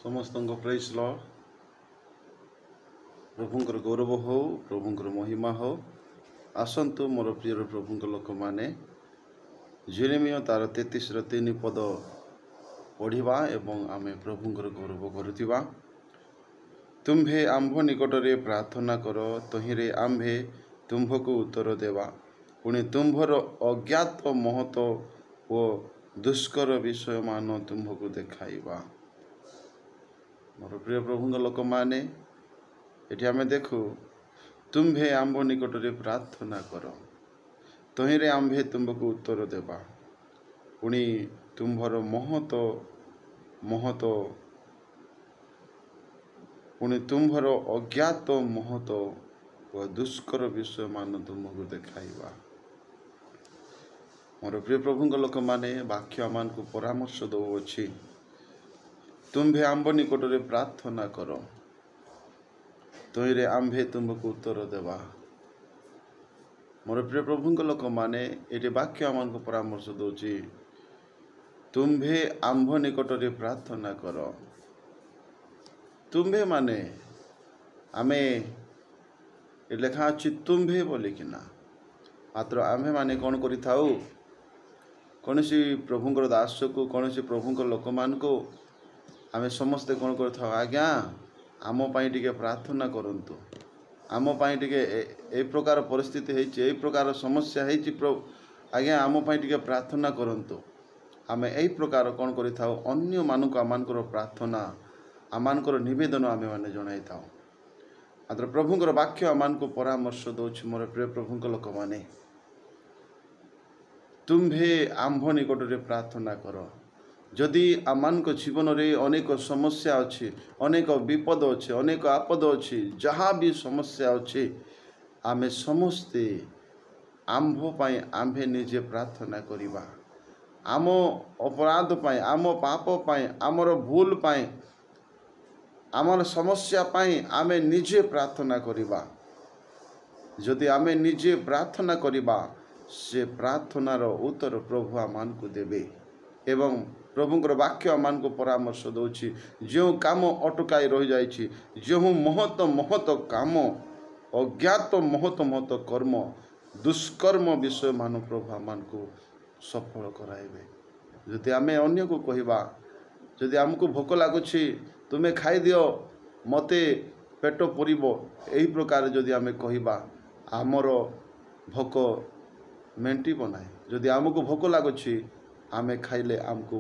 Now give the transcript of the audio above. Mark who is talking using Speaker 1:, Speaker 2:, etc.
Speaker 1: ସମସ୍ତଙ୍କ ପ୍ରେଜ୍ ଲର୍ଡ଼। ପ୍ରଭୁଙ୍କର ଗୌରବ ହଉ, ପ୍ରଭୁଙ୍କର ମହିମା ହଉ। ଆସନ୍ତୁ ମୋର ପ୍ରିୟର ପ୍ରଭୁଙ୍କ ଲୋକମାନେ, ଯିରିମିୟ ତାର 33ର 3 ପଦ ପଢ଼ିବା ଏବଂ ଆମେ ପ୍ରଭୁଙ୍କର ଗୌରବ କରୁଥିବା। ତୁମ୍ଭେ ଆମ୍ଭ ନିକଟରେ ପ୍ରାର୍ଥନା କର, ତହିଁରେ ଆମ୍ଭେ ତୁମ୍ଭକୁ ଉତ୍ତର ଦେବା, ପୁଣି ତୁମ୍ଭର ଅଜ୍ଞାତ ମହତ ଓ ଦୁଷ୍କର ବିଷୟମାନ ତୁମ୍ଭକୁ ଦେଖାଇବା। ମୋର ପ୍ରିୟ ପ୍ରଭୁଙ୍କ ଲୋକମାନେ, ଏଠି ଆମେ ଦେଖୁ, ତୁମ୍ଭେ ଆମ୍ଭ ନିକଟରେ ପ୍ରାର୍ଥନା କର, ତହିଁରେ ଆମ୍ଭେ ତୁମ୍ଭକୁ ଉତ୍ତର ଦେବା, ପୁଣି ତୁମ୍ଭର ମହତ ମହତ ପୁଣି ତୁମ୍ଭର ଅଜ୍ଞାତ ମହତ ଓ ଦୁଷ୍କର ବିଷୟମାନ ତୁମକୁ ଦେଖାଇବା। ମୋର ପ୍ରିୟ ପ୍ରଭୁଙ୍କ ଲୋକମାନେ, ବାକ୍ୟ ଆମମାନଙ୍କୁ ପରାମର୍ଶ ଦେଉଅଛି, ତୁମ୍ଭେ ଆମ୍ଭ ନିକଟରେ ପ୍ରାର୍ଥନା କର, ତହିଁରେ ଆମ୍ଭେ ତୁମ୍ଭକୁ ଉତ୍ତର ଦେବା। ମୋର ପ୍ରିୟ ପ୍ରଭୁଙ୍କ ଲୋକମାନେ, ଏଠି ବାକ୍ୟ ଆମମାନଙ୍କୁ ପରାମର୍ଶ ଦେଉଛି, ତୁମ୍ଭେ ଆମ୍ଭ ନିକଟରେ ପ୍ରାର୍ଥନା କର। ତୁମ୍ଭେ ମାନେ ଆମେ, ଲେଖା ଅଛି ତୁମ୍ଭେ ବୋଲିକିନା। ମାତ୍ର ଆମ୍ଭେମାନେ କ'ଣ କରିଥାଉ? କୌଣସି ପ୍ରଭୁଙ୍କର ଦାସକୁ, କୌଣସି ପ୍ରଭୁଙ୍କ ଲୋକମାନଙ୍କୁ ଆମେ ସମସ୍ତେ କ'ଣ କରିଥାଉ? ଆଜ୍ଞା, ଆମ ପାଇଁ ଟିକେ ପ୍ରାର୍ଥନା କରନ୍ତୁ, ଆମ ପାଇଁ ଟିକେ ଏଇ ପ୍ରକାର ପରିସ୍ଥିତି ହେଇଛି, ଏଇ ପ୍ରକାର ସମସ୍ୟା ହେଇଛି, ଆଜ୍ଞା, ଆମ ପାଇଁ ଟିକେ ପ୍ରାର୍ଥନା କରନ୍ତୁ। ଆମେ ଏଇ ପ୍ରକାର କ'ଣ କରିଥାଉ? ଅନ୍ୟମାନଙ୍କୁ ଆମମାନଙ୍କର ପ୍ରାର୍ଥନା, ଆମମାନଙ୍କର ନିବେଦନ ଆମେମାନେ ଜଣାଇଥାଉ। ମାତ୍ର ପ୍ରଭୁଙ୍କର ବାକ୍ୟ ଆମମାନଙ୍କୁ ପରାମର୍ଶ ଦେଉଛି, ମୋର ପ୍ରିୟ ପ୍ରଭୁଙ୍କ ଲୋକମାନେ, ତୁମ୍ଭେ ଆମ୍ଭ ନିକଟରେ ପ୍ରାର୍ଥନା କର। ଯଦି ଆମମାନଙ୍କ ଜୀବନରେ ଅନେକ ସମସ୍ୟା ଅଛି, ଅନେକ ବିପଦ ଅଛି, ଅନେକ ଆପଦ ଅଛି, ଯାହା ବି ସମସ୍ୟା ଅଛି, ଆମେ ସମସ୍ତେ ଆମ୍ଭ ପାଇଁ ଆମ୍ଭେ ନିଜେ ପ୍ରାର୍ଥନା କରିବା। ଆମ ଅପରାଧ ପାଇଁ, ଆମ ପାପ ପାଇଁ, ଆମର ଭୁଲ ପାଇଁ, ଆମର ସମସ୍ୟା ପାଇଁ ଆମେ ନିଜେ ପ୍ରାର୍ଥନା କରିବା। ଯଦି ଆମେ ନିଜେ ପ୍ରାର୍ଥନା କରିବା, ସେ ପ୍ରାର୍ଥନାର ଉତ୍ତର ପ୍ରଭୁ ଆମମାନଙ୍କୁ ଦେବେ। ଏବଂ ପ୍ରଭୁଙ୍କର ବାକ୍ୟ ଆମମାନଙ୍କୁ ପରାମର୍ଶ ଦେଉଛି, ଯେଉଁ କାମ ଅଟକାଇ ରହିଯାଇଛି, ଯେଉଁ ମହତ ମହତ କାମ, ଅଜ୍ଞାତ ମହତ ମହତ କର୍ମ, ଦୁଷ୍କର୍ମ ବିଷୟମାନ ପ୍ରଭୁ ଆମମାନଙ୍କୁ ସଫଳ କରାଇବେ। ଯଦି ଆମେ ଅନ୍ୟକୁ କହିବା, ଯଦି ଆମକୁ ଭୋକ ଲାଗୁଛି, ତୁମେ ଖାଇଦିଅ, ମୋତେ ପେଟ ପୁରିବ, ଏହି ପ୍ରକାର ଯଦି ଆମେ କହିବା, ଆମର ଭୋକ ମେଣ୍ଟିବ ନାହିଁ। ଯଦି ଆମକୁ ଭୋକ ଲାଗୁଛି, ଆମେ ଖାଇଲେ ଆମକୁ